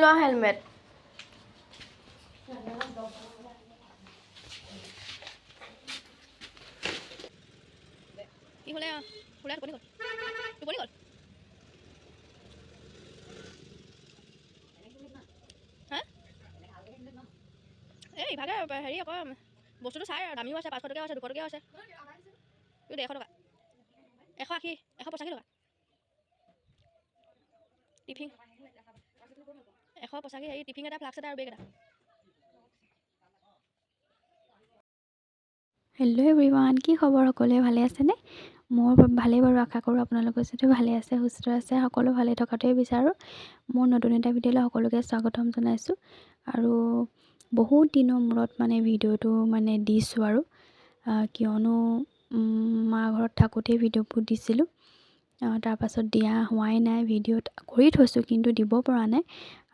লোৱা হেলমেট। কি হ'লে শুলে? টোপনি গ'ল, টোপনি গ'ল। হা, এই ইভাগে হেৰি আকৌ বস্তুটো চাই আৰু দামীও আছে, 500 টকীয়াও আছে, 200 টকীয়াও আছে। এইটো 150 টকা, 180, 185 টকা টিফিন, 185। হেৰি টিফিন এটা, ফ্লাক্স এটা আৰু বেগ এটা। হেল্ল' এভৰিৱান, কি খবৰ? সকলোৱে ভালে আছেনে? মোৰ ভালেই বাৰু। আশা কৰোঁ আপোনালোকৰ যদি ভালে আছে, সুস্থ আছে, সকলো ভালে থকাটোৱে বিচাৰোঁ। মোৰ নতুন এটা ভিডিঅ'লৈ সকলোকে স্বাগতম জনাইছোঁ। আৰু বহুত দিনৰ মূৰত মানে ভিডিঅ'টো মানে দিছোঁ আৰু, কিয়নো মা ঘৰত থাকোঁতেই ভিডিঅ'বোৰ দিছিলোঁ, তাৰপাছত দিয়া হোৱাই নাই। ভিডিঅ'ত কৰি থৈছোঁ কিন্তু দিব পৰা নাই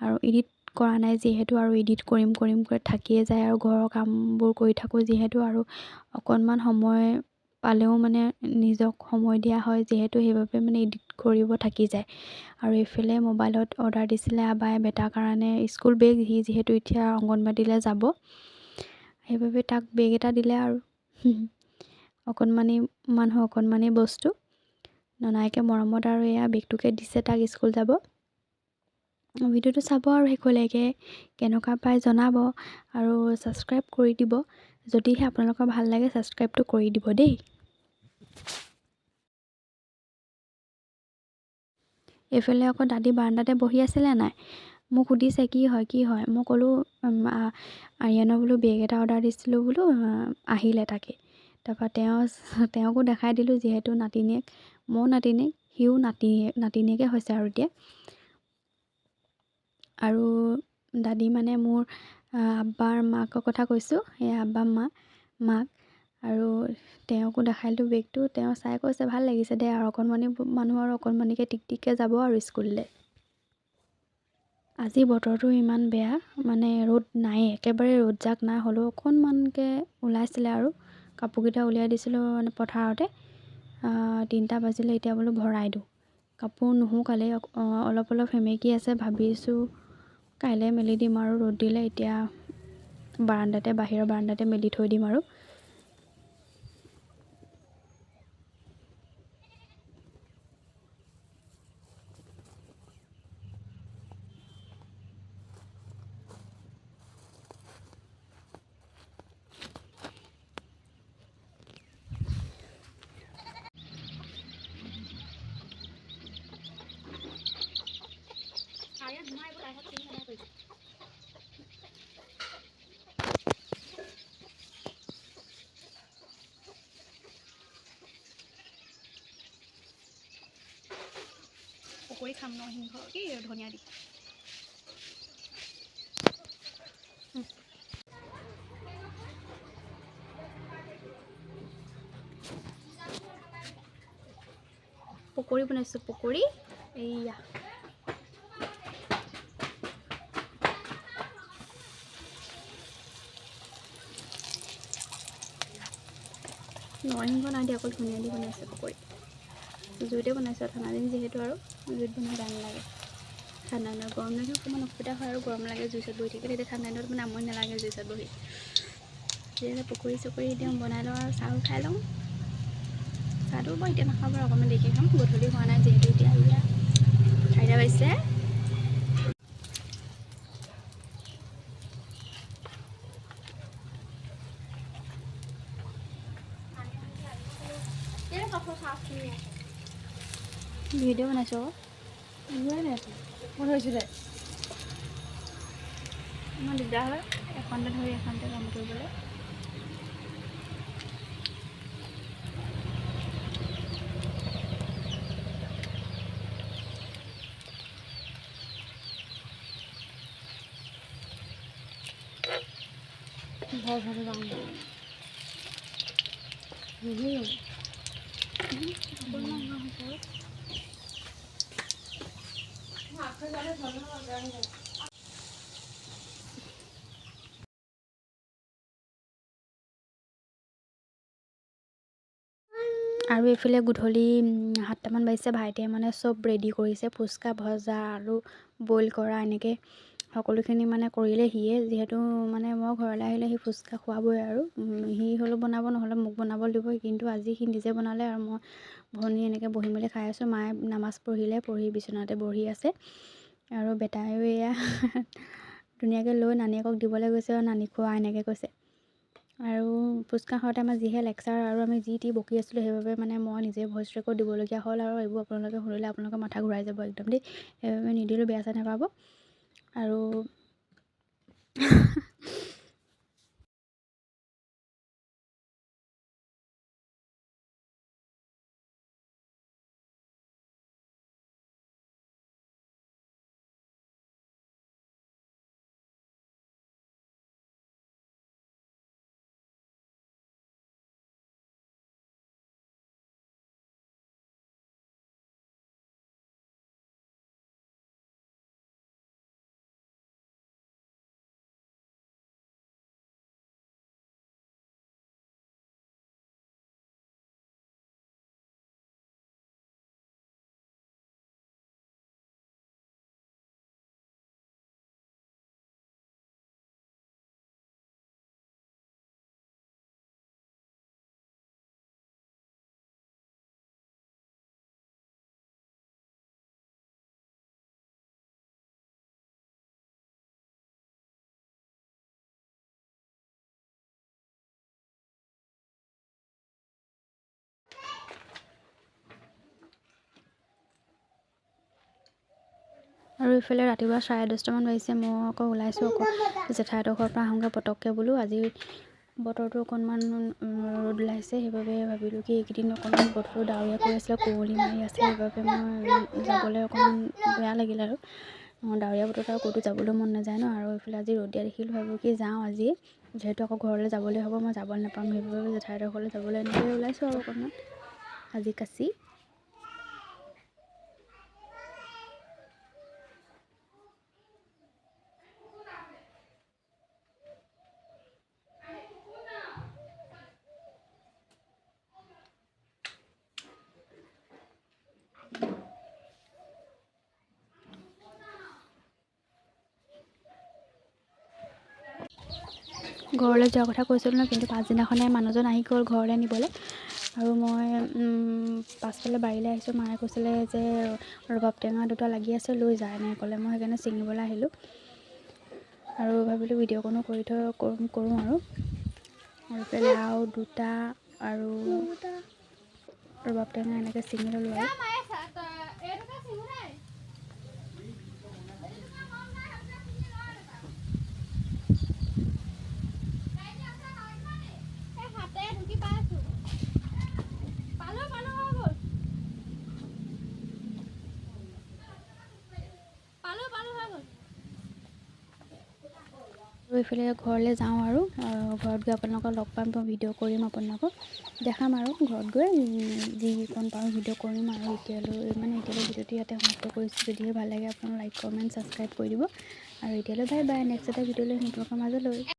আৰু এডিট কৰা নাই যিহেতু, আৰু এডিট কৰিম কৰিম কৰি থাকিয়ে যায় আৰু ঘৰৰ কামবোৰ কৰি থাকোঁ যিহেতু, আৰু অকণমান সময় পালেও মানে নিজক সময় দিয়া হয় যিহেতু, সেইবাবে মানে এডিট কৰিব থাকি যায়। আৰু এইফালে মোবাইলত অৰ্ডাৰ দিছিলে আবাই বেটাৰ কাৰণে স্কুল বেগ, সি যিহেতু এতিয়া অংগনবাড়ীলৈ যাব, সেইবাবে তাক বেগ এটা দিলে। আৰু অকণমানি মানুহ, অকণমানি বস্তু, ননায়েকে মৰমত আৰু এয়া বেগটোকে দিছে তাক, স্কুল যাব। ভিডিঅ'টো চাব আৰু শেষলৈকে কেনেকুৱা পায় জনাব আৰু ছাবস্ক্ৰাইব কৰি দিব। যদিহে আপোনালোকৰ ভাল লাগে ছাবস্ক্ৰাইবটো কৰি দিব দেই। এইফালে আকৌ দাদী বাৰাণ্ডাতে বহি আছিলে নাই, মোক সুধিছে কি হয় কি হয়। মই ক'লোঁ আৰিয়ানৰ বোলো বেগ এটা অৰ্ডাৰ দিছিলোঁ বোলো, আহিলে তাকে। তাৰপৰা তেওঁকো দেখাই দিলোঁ, যিহেতু নাতিনীয়েক, ময়ো নাতিনীয়েক, সিও নাতিনীয়েকে হৈছে আৰু এতিয়া। আৰু দাদী মানে মোৰ আব্বাৰ মাকৰ কথা কৈছোঁ, এই আব্বা মাক, আৰু তেওঁকো দেখাই দিলোঁ বেগটো। তেওঁ চাই কৈছে ভাল লাগিছে দে, আৰু অকণমানি মানুহ আৰু অকণমানিকৈ টিক টিককৈ যাব আৰু স্কুললৈ। আজি বতৰটো ইমান বেয়া, মানে ৰ'দ নাই, একেবাৰে ৰ'দ জাক নাই, হ'লেও অকণমানকৈ ওলাইছিলে আৰু কাপোৰকেইটা উলিয়াই দিছিলোঁ মানে পথাৰতে। 3টা বাজিলে, এতিয়া বোলো ভৰাই দিওঁ কাপোৰ, নুশুকালেই অলপ অলপ সেমেকি আছে, ভাবিছোঁ কাইলৈ মেলি দিম আৰু ৰ'দ দিলে। এতিয়া বাৰাণ্ডাতে, বাহিৰৰ বাৰাণ্ডাতে মেলি থৈ দিম আৰু। পকৰি খাম, নৰসিংহ কি ধনিয়া দি। পকৰি বনাইছোঁ, পকৰি। এইয়া নৰসিংহ নাই দিয়া, অকল ধনিয়া দি বনাইছোঁ পকৰি। জুইতে বনাইছোঁ, ঠাণ্ডা দিন যিহেতু আৰু জুইত বনাই বেয়া নালাগে। ঠাণ্ডা দিনত, গৰম দিনত অকণমান অসুবিধা হয় আৰু গৰম লাগে জুই ওচৰত বহি থাকিলে, তেতিয়া ঠাণ্ডা দিনত মানে আমনি নালাগে জুই ওচৰত বহি। তেতিয়াহ'লে পকৰি চকৰি এতিয়া বনাই লওঁ আৰু চাহো খাই লওঁ। চাহটো মই এতিয়া নাখাওঁ বাৰু, অকণমান দেৰিকৈ খাম, গধূলি হোৱা নাই যিহেতু। এতিয়া এয়া 4টা বাজিছে। ভিডিঅ' বনাইছোঁ ইমান দিগদাৰ হয় এখনতে ধৰি এখনতে কাম কৰিবলৈ। আৰু এইফালে গধূলি 7টামান বাজিছে, ভাইটিয়ে মানে চব ৰেডি কৰিছে, ফুচকা ভজা, আলু বইল কৰা, এনেকৈ সকলোখিনি মানে কৰিলে সিয়ে। যিহেতু মানে মই ঘৰলৈ আহিলে সি ফুচকা খুৱাবই আৰু সি হ'লেও বনাব, নহ'লে মোক বনাব দিব। কিন্তু আজি সি নিজে বনালে আৰু মই ভনী এনেকৈ বহি মেলি খাই আছোঁ। মায়ে নামাজ পঢ়িলে, পঢ়ি বিচনাতে বহি আছে। আৰু বেটায়ো এয়া ধুনীয়াকৈ লৈ নানীয়েকক দিবলৈ গৈছে, আৰু নানী খোৱা এনেকৈ কৈছে। আৰু ফুচকা খাওঁতে আমাৰ যিহে লেকচাৰ আৰু আমি যি টি বকি আছিলোঁ, সেইবাবে মানে মই নিজে ভইচ ৰেকৰ্ড দিবলগীয়া হ'ল। আৰু এইবোৰ আপোনালোকে শুনিলে আপোনালোকৰ মাথা ঘূৰাই যাব একদম দেই, সেইবাবে নিদিলোঁ, বেয়া চেয়া নাপাব। আৰু আৰু এইফালে ৰাতিপুৱা 10:30টামান বাজিছে, মই আকৌ ওলাইছোঁ আকৌ জেঠাইহঁতৰ ঘৰৰ পৰা আহোঁগৈ পটককৈ বোলো। আজি বতৰটো অকণমান ৰ'দ ওলাইছে, সেইবাবে ভাবিলোঁ কি এইকেইদিন অকণমান বতৰটো ডাৱৰীয়া কৰি আছিলে, কুঁৱলী মাৰি আছে, সেইবাবে মই যাবলৈ অকণমান বেয়া লাগিল। আৰু ডাৱৰীয়া বতৰত আৰু ক'তো যাবলৈ মন নাযায় ন। আৰু এইফালে আজি ৰ'দ দিয়া দেখিলোঁ, ভাবিলোঁ কি যাওঁ আজি, যিহেতু আকৌ ঘৰলৈ যাবলৈ হ'ব, মই যাবলৈ নাপাম, সেইবাবে জেঠাইহঁতৰ ঘৰলৈ যাবলৈ এনেকৈ ওলাইছোঁ আৰু অকণমান আজি কাচি। ঘৰলৈ যোৱাৰ কথা কৈছিলোঁ ন, কিন্তু পাছদিনাখনে মানুহজন আহি গ'ল ঘৰলৈ নিবলৈ। আৰু মই পাছফালে বাৰীলৈ আহিছোঁ, মায়ে কৈছিলে যে ৰবাব টেঙা দুটা লাগি আছে লৈ যা এনেকৈ ক'লে, মই সেইকাৰণে ছিঙিবলৈ আহিলোঁ। আৰু ভাবিলোঁ ভিডিঅ'কণো কৰি থৈ কৰোঁ আৰু। আৰু লাও দুটা আৰু ৰবাব টেঙা এনেকৈ ছিঙি ল'লোঁ আৰু। এইফালে ঘৰলৈ যাওঁ আৰু ঘৰত গৈ আপোনালোকক লগ পাম, মই ভিডিঅ' কৰিম, আপোনালোকক দেখাম আৰু ঘৰত গৈ যিকণ পাৰোঁ ভিডিঅ' কৰিম। আৰু এতিয়ালৈ ভিডিঅ'টো ইয়াতে সমাপ্ত কৰিছোঁ। যদিহে ভাল লাগে আপোনালোকে লাইক, কমেণ্ট, ছাবস্ক্ৰাইব কৰি দিব। আৰু এতিয়ালৈ বাই বাই, নেক্সট এটা ভিডিঅ'লৈ আপোনালোকৰ মাজলৈ।